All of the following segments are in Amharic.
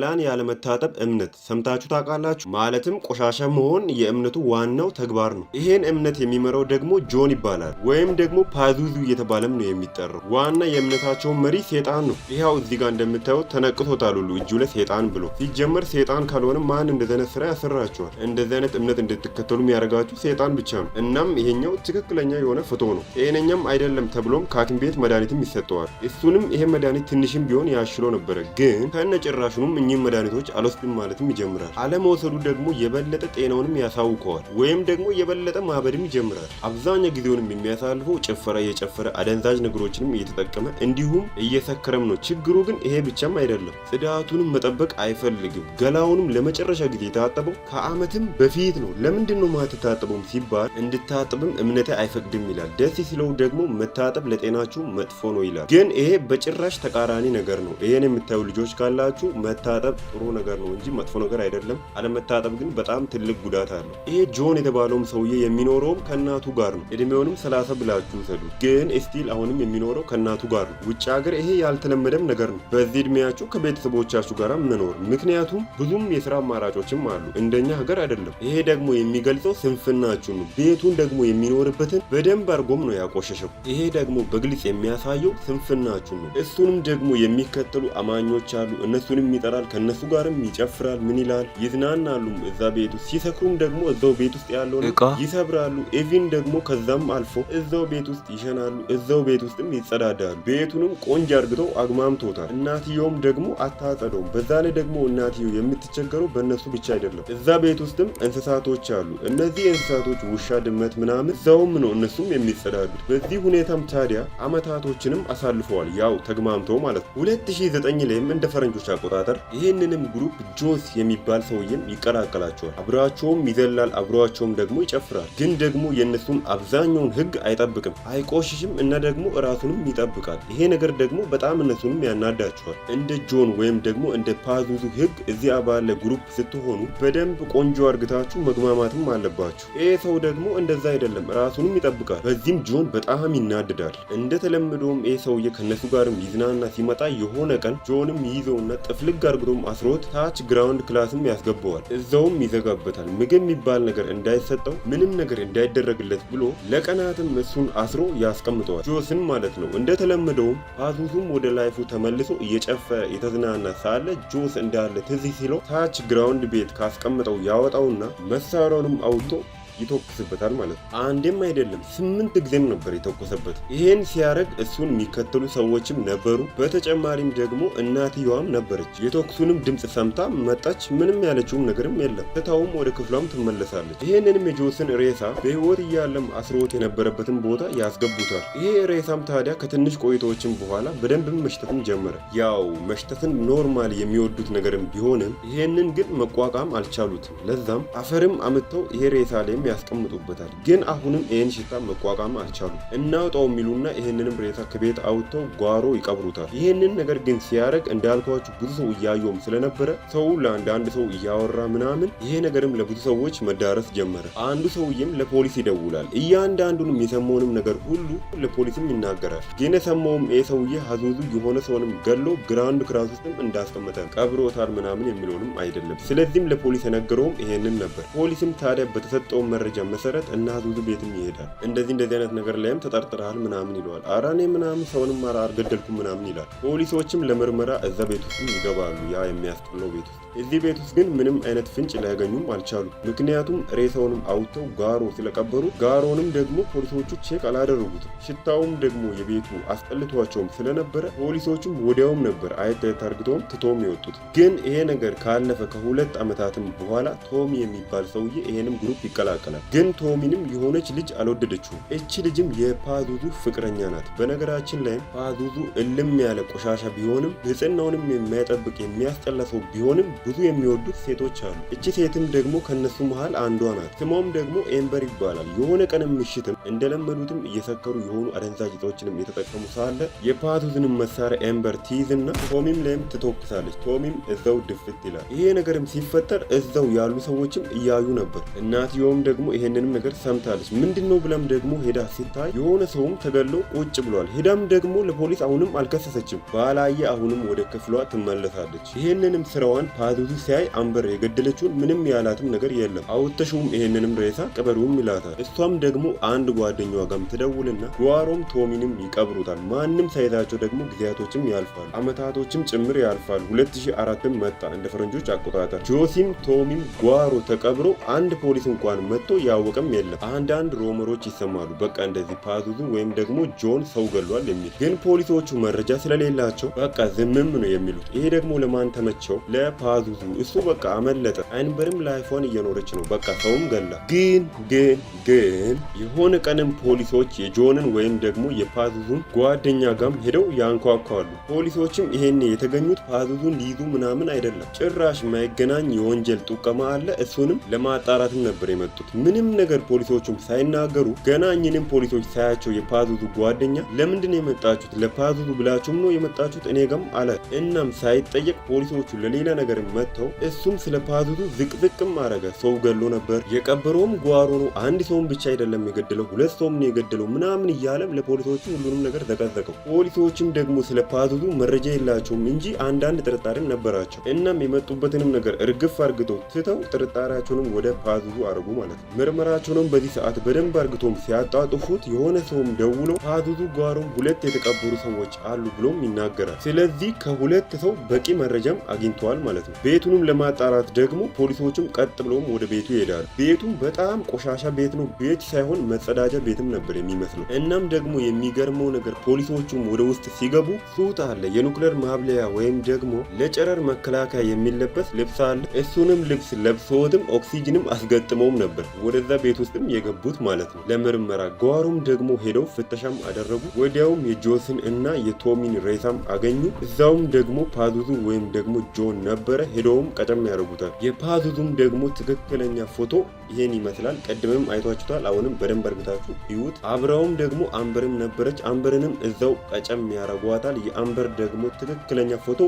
ገላን ያለመታጠብ እምነት ሰምታችሁ ታውቃላችሁ? ማለትም ቆሻሻ መሆን የእምነቱ ዋናው ተግባር ነው። ይሄን እምነት የሚመራው ደግሞ ጆን ይባላል፣ ወይም ደግሞ ፓዙዙ እየተባለም ነው የሚጠራው። ዋና የእምነታቸው መሪ ሴጣን ነው። ይኸው እዚህ ጋር እንደምታዩት ተነቅቶታል ሁሉ እጁ ላይ ሴጣን ብሎ። ሲጀመር ሴጣን ካልሆነ ማን እንደዚህ አይነት ስራ ያሰራቸዋል? እንደዚህ አይነት እምነት እንድትከተሉ የሚያደርጋችሁ ሴጣን ብቻ ነው። እናም ይሄኛው ትክክለኛ የሆነ ፎቶ ነው። ጤነኛም አይደለም ተብሎም ከሐኪም ቤት መድኃኒትም ይሰጠዋል። እሱንም ይሄ መድኃኒት ትንሽም ቢሆን ያሽሎ ነበረ፣ ግን ከነ ጭራሹንም እኚህን መድኃኒቶች አልወስድም ማለትም ይጀምራል። አለመውሰዱ ደግሞ የበለጠ ጤናውንም ያሳውከዋል፣ ወይም ደግሞ የበለጠ ማበድም ይጀምራል። አብዛኛው ጊዜውንም የሚያሳልፈው ጭፈራ እየጨፈረ፣ አደንዛዥ ነገሮችንም እየተጠቀመ፣ እንዲሁም እየሰከረም ነው። ችግሩ ግን ይሄ ብቻም አይደለም። ጽዳቱንም መጠበቅ አይፈልግም። ገላውንም ለመጨረሻ ጊዜ የታጠበው ከአመትም በፊት ነው። ለምንድን ነው ማትታጠበውም ሲባል እንድታጥብም እምነቴ አይፈቅድም ይላል። ደስ ሲለው ደግሞ መታጠብ ለጤናችሁ መጥፎ ነው ይላል። ግን ይሄ በጭራሽ ተቃራኒ ነገር ነው። ይሄን የምታዩ ልጆች ካላችሁ መታጠብ ጥሩ ነገር ነው እንጂ መጥፎ ነገር አይደለም። አለመታጠብ ግን በጣም ትልቅ ጉዳት አለው። ይሄ ጆን የተባለውም ሰውዬ የሚኖረውም ከእናቱ ጋር ነው። እድሜውንም 30 ብላችሁ ውሰዱ። ግን still አሁንም የሚኖረው ከእናቱ ጋር ነው። ውጭ ሀገር ይሄ ያልተለመደም ነገር ነው። በዚህ እድሜያችሁ ከቤተሰቦቻችሁ ጋር መኖር፣ ምክንያቱም ብዙም የስራ አማራጮችም አሉ፣ እንደኛ ሀገር አይደለም። ይሄ ደግሞ የሚገልጸው ስንፍናችሁ ነው። ቤቱን ደግሞ የሚኖርበትን በደንብ አድርጎም ነው ያቆሸሸው። ይሄ ደግሞ በግልጽ የሚያሳየው ስንፍናችሁ ነው። እሱንም ደግሞ የሚከተሉ አማኞች አሉ። እነሱንም ይጠራል፣ ከእነሱ ጋርም ይጨፍራል። ምን ይላል፣ ይዝናናሉ። እዛ ቤት ውስጥ ሲሰክሩም ደግሞ እዛው ቤት ውስጥ ያለውን እቃ ይሰብራሉ። Even ደግሞ ከዛም አልፎ እዛው ቤት ውስጥ ይሸናሉ፣ እዛው ቤት ውስጥም ይጸዳዳሉ። ቤቱንም ቆንጆ አርግተው አግማምቶታል። እናትየውም ደግሞ አታጸደውም። በዛ ላይ ደግሞ እናትየው የምትቸገረው በእነሱ ብቻ አይደለም። እዛ ቤት ውስጥም እንስሳቶች አሉ። እነዚህ እንስሳቶች ውሻ፣ ድመት ምናምን እዛውም ነው እነሱም የሚጸዳዱት። በዚህ ሁኔታም ታዲያ አመታቶችንም አሳልፈዋል። ያው ተግማምተው ማለት ነው። 2009 ላይም እንደ ፈረንጆች አቆጣጠር ይህንንም group ጆስ የሚባል ሰውዬም ይቀላቀላቸዋል። አብሯቸውም ይዘላል፣ አብሯቸውም ደግሞ ይጨፍራል። ግን ደግሞ የእነሱን አብዛኛውን ህግ አይጠብቅም፣ አይቆሽሽም እና ደግሞ እራሱንም ይጠብቃል። ይሄ ነገር ደግሞ በጣም እነሱንም ያናዳቸዋል። እንደ ጆን ወይም ደግሞ እንደ ፓዙዙ ህግ እዚህ አባል group ስትሆኑ በደንብ ቆንጆ አርግታችሁ መግማማትም አለባችሁ። ይሄ ሰው ደግሞ እንደዛ አይደለም፣ ራሱንም ይጠብቃል። በዚህም ጆን በጣም ይናደዳል። እንደተለመደውም ይሄ ሰውዬ ከነሱ ጋርም ሊዝናና ሲመጣ የሆነ ቀን ጆንም ይይዘውና ጥፍልግ አርግቶም አስሮት ታች ground class ም ያስገባዋል። እዛውም ይዘጋበታል። ምግብ የሚባል ነገር እንዳይሰጠው፣ ምንም ነገር እንዳይደረግለት ብሎ ለቀናትም እሱን አስሮ ያስቀምጠዋል። ጆስን ማለት ነው። እንደተለመደውም ፓዙዙም ወደ life ኡ ተመልሶ እየጨፈረ የተዝናና ሳለ ጆስ እንዳለ ትዝ ሲለው ታች ground ቤት ካስቀምጠው ያወጣውና መሳሪያውንም አውጥቶ ይተኩስበታል ማለት ነው። አንዴም አይደለም፣ 8 ጊዜም ነበር የተኮሰበት። ይሄን ሲያደርግ እሱን የሚከተሉ ሰዎችም ነበሩ። በተጨማሪም ደግሞ እናትየዋም ነበረች። የተኩሱንም ድምፅ ሰምታ መጣች። ምንም ያለችውም ነገርም የለም። ትታውም ወደ ክፍሏም ትመለሳለች። ይሄንንም የጆስን ሬሳ በህይወት እያለም አስሮት የነበረበትን ቦታ ያስገቡታል። ይሄ ሬሳም ታዲያ ከትንሽ ቆይታዎችም በኋላ በደንብም መሽተትም ጀመረ። ያው መሽተትን normal የሚወዱት ነገርም ቢሆንም ይሄንን ግን መቋቋም አልቻሉትም። ለዛም አፈርም አምጥተው ይሄ ሬሳ ላይም ያስቀምጡበታል። ግን አሁንም ይህን ሽታ መቋቋም አልቻሉም። እናውጣው የሚሉና ይህንንም ሬሳ ከቤት አውጥተው ጓሮ ይቀብሩታል። ይህንን ነገር ግን ሲያደርግ እንዳልኳችሁ ብዙ ሰው እያየውም ስለነበረ ሰው ለአንዳንድ ሰው እያወራ ምናምን ይሄ ነገርም ለብዙ ሰዎች መዳረስ ጀመረ። አንዱ ሰውዬም ለፖሊስ ይደውላል። እያንዳንዱንም የሰማውንም ነገር ሁሉ ለፖሊስም ይናገራል። ግን የሰማውም ይሄ ሰውዬ ሀዙዙ የሆነ ሰውንም ገሎ ground class ውስጥም እንዳስቀመጠ ቀብሮታል ምናምን የሚለውንም አይደለም። ስለዚህም ለፖሊስ የነገረውም ይሄንን ነበር። ፖሊስም ታዲያ በተሰጠው መረጃ መሰረት እና ሀዙዙ ቤትም ይሄዳል። እንደዚህ እንደዚህ አይነት ነገር ላይም ተጠርጥረሃል ምናምን ይለዋል። ኧረ እኔ ምናምን ሰውንም ኧረ አልገደልኩም ምናምን ይላል። ፖሊሶችም ለምርመራ እዛ ቤት ውስጥም ይገባሉ። ያ የሚያስጠላው ቤት ውስጥ። እዚህ ቤት ውስጥ ግን ምንም አይነት ፍንጭ ሊያገኙም አልቻሉ። ምክንያቱም ሬሳውንም አውጥተው ጋሮ ስለቀበሩ ጋሮንም ደግሞ ፖሊሶቹ check አላደረጉትም። ሽታውም ደግሞ የቤቱ አስጠልቷቸውም ስለነበረ ፖሊሶቹም ወዲያውም ነበር አየት አየት አርግተውም ትቶም የወጡት። ግን ይሄ ነገር ካለፈ ከ2 ዓመታትም በኋላ ቶሚ የሚባል ሰውዬ ይሄንም group ይቀላቀላል። ግን ቶሚንም የሆነች ልጅ አልወደደችውም። እቺ ልጅም የፓዙዙ ፍቅረኛ ናት። በነገራችን ላይም ፓዙዙ እልም ያለ ቆሻሻ ቢሆንም፣ ንጽህናውንም የማይጠብቅ የሚያስጠላ ሰው ቢሆንም ብዙ የሚወዱት ሴቶች አሉ። እቺ ሴትም ደግሞ ከነሱ መሃል አንዷ ናት። ስሟም ደግሞ ኤምበር ይባላል። የሆነ ቀንም ምሽትም እንደለመዱትም እየሰከሩ የሆኑ አደንዛዥ እጾችንም እየተጠቀሙ ሳለ የፓዙዝንም መሳሪያ ኤምበር ትይዝና ቶሚም ላይም ትተኩሳለች። ቶሚም እዛው ድፍት ይላል። ይሄ ነገርም ሲፈጠር እዛው ያሉ ሰዎችም እያዩ ነበር። እናትየውም ደግሞ ደግሞ ይሄንንም ነገር ሰምታለች። ምንድነው ብላም ደግሞ ሄዳ ሲታይ የሆነ ሰውም ተገሎ ቁጭ ብሏል። ሄዳም ደግሞ ለፖሊስ አሁንም አልከሰሰችም። ባላየ አሁንም ወደ ክፍሏ ትመለሳለች። ይሄንንም ስራዋን ፓዙዙ ሲያይ አንበር የገደለችውን ምንም ያላትም ነገር የለም። አውጥተሽውም ይሄንንም ሬሳ ቅበሩም ይላታል። እሷም ደግሞ አንድ ጓደኛዋ ጋርም ትደውልና ጓሮም ቶሚንም ይቀብሩታል። ማንም ሳይዛቸው ደግሞ ጊዜያቶችም ያልፋሉ፣ አመታቶችም ጭምር ያልፋሉ። 2004ም መጣ እንደ ፈረንጆች አቆጣጠር። ጆሲም ቶሚም ጓሮ ተቀብሮ አንድ ፖሊስ እንኳን መጥቶ ያወቀም የለም። አንዳንድ rumor ኦች ይሰማሉ። በቃ እንደዚህ ፓዙዙ ወይም ደግሞ ጆን ሰው ገሏል የሚል፣ ግን ፖሊሶቹ መረጃ ስለሌላቸው በቃ ዝምም ነው የሚሉት። ይሄ ደግሞ ለማን ተመቸው? ለፓዙዙ። እሱ በቃ አመለጠ። አንበርም life ኧን እየኖረች ነው። በቃ ሰውም ገላ። ግን ግን ግን የሆነ ቀንም ፖሊሶች የጆንን ወይም ደግሞ የፓዙዙን ጓደኛ ጋም ሄደው ያንኳኳሉ። ፖሊሶችም ይሄኔ የተገኙት ፓዙዙን ሊይዙ ምናምን አይደለም፣ ጭራሽ ማይገናኝ የወንጀል ጥቆማ አለ፣ እሱንም ለማጣራትም ነበር የመጡት። ምንም ነገር ፖሊሶቹም ሳይናገሩ ገና እኝንም ፖሊሶች ሳያቸው የፓዙዙ ጓደኛ ለምንድን ነው የመጣችሁት? ለፓዙዙ ብላችሁም ነው የመጣችሁት እኔ ጋም አለ። እናም ሳይጠየቅ ፖሊሶቹ ለሌላ ነገር መጥተው እሱም ስለ ፓዙዙ ዝቅዝቅም አረገ። ሰው ገሎ ነበር፣ የቀበረውም ጓሮ ነው፣ አንድ ሰውም ብቻ አይደለም የገደለው፣ ሁለት ሰውም ነው የገደለው ምናምን እያለም ለፖሊሶቹ ሁሉንም ነገር ዘቀዘቀው። ፖሊሶችም ደግሞ ስለ ፓዙዙ መረጃ የላቸውም እንጂ አንዳንድ ጥርጣሬም ነበራቸው። እናም የመጡበትንም ነገር እርግፍ አርግተው ትተው ጥርጣሬያቸውንም ወደ ፓዙዙ አርጉ ማለት ነው። ምርመራቸውንም በዚህ ሰዓት በደንብ አርግቶም ሲያጣጥፉት የሆነ ሰውም ደውሎ ፓዙዙ ጓሮም ሁለት የተቀበሩ ሰዎች አሉ ብሎም ይናገራል። ስለዚህ ከሁለት ሰው በቂ መረጃም አግኝተዋል ማለት ነው። ቤቱንም ለማጣራት ደግሞ ፖሊሶችም ቀጥ ብሎም ወደ ቤቱ ይሄዳሉ። ቤቱም በጣም ቆሻሻ ቤት ነው። ቤት ሳይሆን መጸዳጃ ቤትም ነበር የሚመስለው። እናም ደግሞ የሚገርመው ነገር ፖሊሶቹም ወደ ውስጥ ሲገቡ suit አለ፣ የኑክሌር ማብለያ ወይም ደግሞ ለጨረር መከላከያ የሚለበስ ልብስ አለ። እሱንም ልብስ ለብሶትም ኦክሲጅንም አስገጥመውም ነበር ወደዛ ቤት ውስጥም የገቡት ማለት ነው ለምርመራ። ጓሮም ደግሞ ሄደው ፍተሻም አደረጉ። ወዲያውም የጆስን እና የቶሚን ሬሳም አገኙ። እዛውም ደግሞ ፓዙዙ ወይም ደግሞ ጆን ነበረ። ሄደውም ቀጨም ያደርጉታል። የፓዙዙም ደግሞ ትክክለኛ ፎቶ ይሄን ይመስላል። ቀድምም አይቷችሁታል። አሁንም በደንብ አርግታችሁ እዩት። አብረውም ደግሞ አንበርም ነበረች። አንበርንም እዛው ቀጨም ያረጓታል። የአንበር ደግሞ ትክክለኛ ፎቶ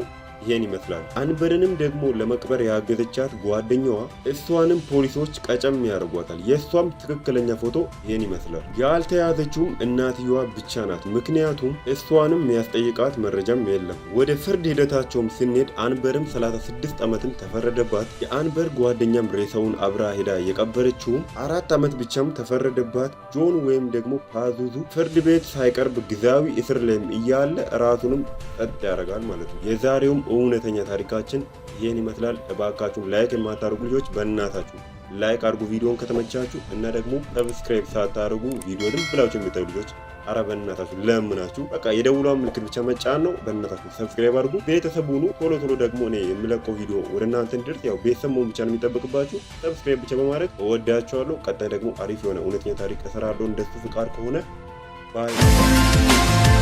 ይሄን ይመስላል። አንበርንም ደግሞ ለመቅበር ያገዘቻት ጓደኛዋ እሷንም ፖሊሶች ቀጨም ያደርጓታል። የእሷም ትክክለኛ ፎቶ ይሄን ይመስላል። ያልተያዘችውም እናትየዋ ብቻ ናት። ምክንያቱም እሷንም የሚያስጠይቃት መረጃም የለም። ወደ ፍርድ ሂደታቸውም ስንሄድ አንበርም 36 ዓመትም ተፈረደባት። የአንበር ጓደኛም ሬሳውን አብራ ሄዳ የቀበረችውም 4 ዓመት ብቻም ተፈረደባት። ጆን ወይም ደግሞ ፓዙዙ ፍርድ ቤት ሳይቀርብ ጊዜያዊ እስር ላይም እያለ ራሱንም ጸጥ ያደርጋል ማለት ነው። የዛሬውም እውነተኛ ታሪካችን ይህን ይመስላል። እባካችሁን like የማታደርጉ ልጆች በእናታችሁ like አድርጉ ቪዲዮን ከተመቻችሁ፣ እና ደግሞ subscribe ሳታደርጉ ቪዲዮ ዝም ብላችሁ የምታዩ ልጆች አረ በእናታችሁ ለምናችሁ በቃ የደውሏን ምልክት ብቻ መጫን ነው። በእናታችሁ subscribe አድርጉ፣ ቤተሰብ ሁኑ። ቶሎ ቶሎ ደግሞ እኔ የምለቀው ቪዲዮ ወደ እናንተ እንዲደርስ ያው ቤተሰብ መሆን ብቻ ነው የሚጠበቅባችሁ፣ subscribe ብቻ በማድረግ። እወዳችኋለሁ። ቀጣይ ደግሞ አሪፍ የሆነ እውነተኛ ታሪክ እሰራለሁ እንደሱ ፍቃድ ከሆነ። Bye.